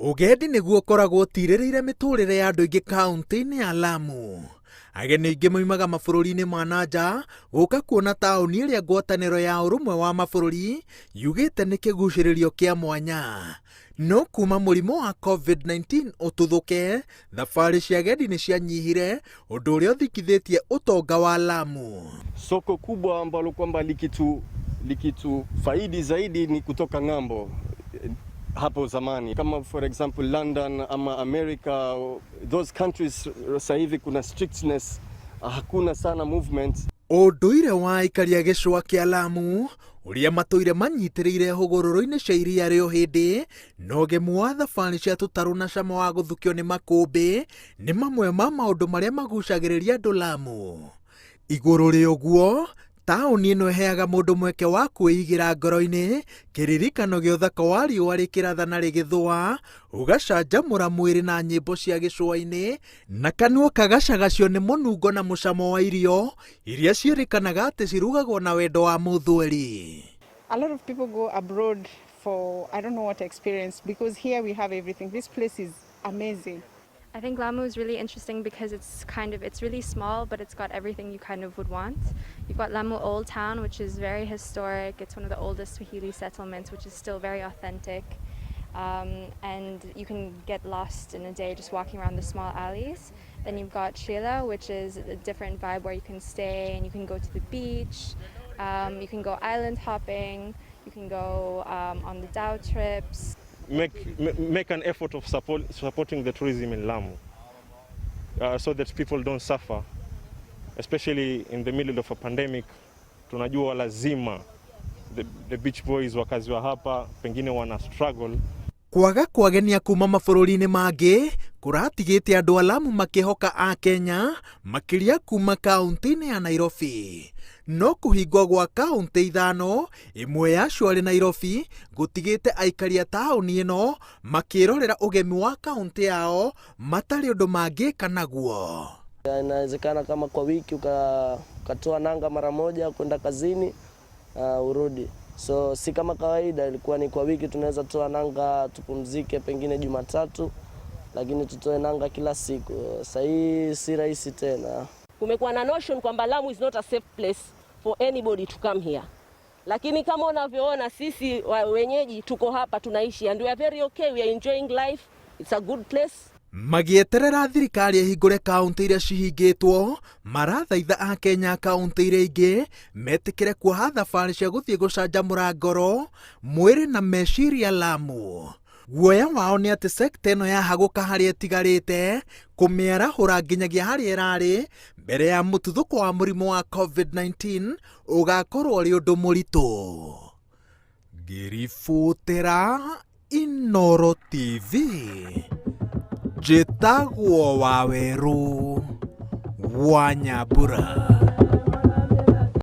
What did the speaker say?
Ũgendi nĩguo ũkoragwo ũtirĩrĩire mĩtũrĩre ya andũ aingĩ kaũntĩ-inĩ ya Lamu. Ageni aingĩ moimaga mabũrũri-inĩ ma na nja gũka kuona taũni ĩrĩa ngwatanĩro ya ũrũmwe wa mabũrũri yugĩte nĩ kĩgucĩrĩrio kĩa mwanya. No kuma mũrimũ wa COVID-19 ũtuthũke, thabarĩ cia agendi nĩ cianyihire, ũndũ ũrĩa ũthingithĩtie ũtonga wa Lamu. Soko kubwa ambalo kwamba likitu faidi zaidi ni kutoka ng'ambo hapo zamani, kama for example London ama America, those countries sasa hivi kuna strictness, hakuna sana movement. Ũndũire wa aikari a gĩcũa kĩa Lamu ũrĩa matũire manyitĩrĩire hũgũrũrũ-inĩ cia iria rĩa Ũhĩndĩ na ũgemu wa thabarĩ cia tũtarũ na cama wa gũthukio nĩ makũmbĩ nĩ mamwe ma maũndũ marĩa magucagĩrĩria andũ Lamu. Igũrũ rĩa ũguo, taũni ĩno ĩheaga mũndũ mweke wa kwĩigĩra ngoro-inĩ kĩririkano gĩa ũthaka wa riũa rĩkĩratha na rĩgĩthũa, ũgacanjamũra mwĩrĩ na nyĩmbo cia gĩcũa-inĩ na kanua kagacagacio nĩ mũnungo na mũcamo wa irio iria ciĩrĩkanaga atĩ cirugagwo na wendo wa mũthweri. A lot of people go abroad for I don't know what experience, because here we have everything. This place is amazing. I think Lamu is really interesting because it's really small, but it's got everything you kind of would want. You've got Lamu Old Town, which is very historic. It's one of the oldest Swahili settlements, which is still very authentic. And you can get lost in a day just walking around the small alleys. Then you've got Shela, which is a different vibe where you can stay and you can go to the beach. You can go island hopping. You can go on the dhow trips. Make an effort of supporting the tourism in Lamu so that people don't suffer, especially in the middle of a pandemic. Tunajua lazima the beach boys, wakazi wa hapa pengine wana struggle. Kwaga kwagenia kuma mabũrũri-inĩ mangĩ kũratigĩte andũ a Lamu makĩhoka a Kenya makĩria kuma kaũntĩ-inĩ ya Nairobi. No kũhingwo gwa kaũntĩ 5, ĩmwe yacio arĩ Nairobi, gũtigĩte aikari a taũni ĩno makĩrorera ũgemi wa kaũntĩ yao matarĩ ũndũ mangĩka naguo. Inawezekana kama kwa wiki ukatoa nanga mara moja kwenda kazini, urudi. So si kama kawaida, ilikuwa ni kwa wiki tunaweza toa nanga tupumzike pengine Jumatatu, lakini tutoe nanga kila siku. Sasa hii si rahisi tena. Kumekuwa na notion kwamba Lamu is not a safe place for anybody to come here. Lakini kama unavyoona sisi wenyeji tuko hapa tunaishi and we are very okay, we are enjoying life. It's a good place. Magĩeterera thirikari ĩhingũre kaũntĩ iria cihingĩtwo, marathaitha a Kenya kaũntĩ iria ingĩ metĩkĩre kuoha thabarĩ cia gũthiĩ gũcanjamũra ngoro, mwĩrĩ na meciria Lamu. Guoya wao nĩ atĩ sekta ĩno yahagũka harĩa ĩtigarĩte kũmĩarahũra nginyagia harĩa ĩrarĩ mbere ya mũtuthũko wa mũrimũ wa COVID-19 ũgakorwo ũrĩ ũndũ mũritũ. Ngĩribotera Inooro TV, njĩtagwo Wawerũ wa Nyambura.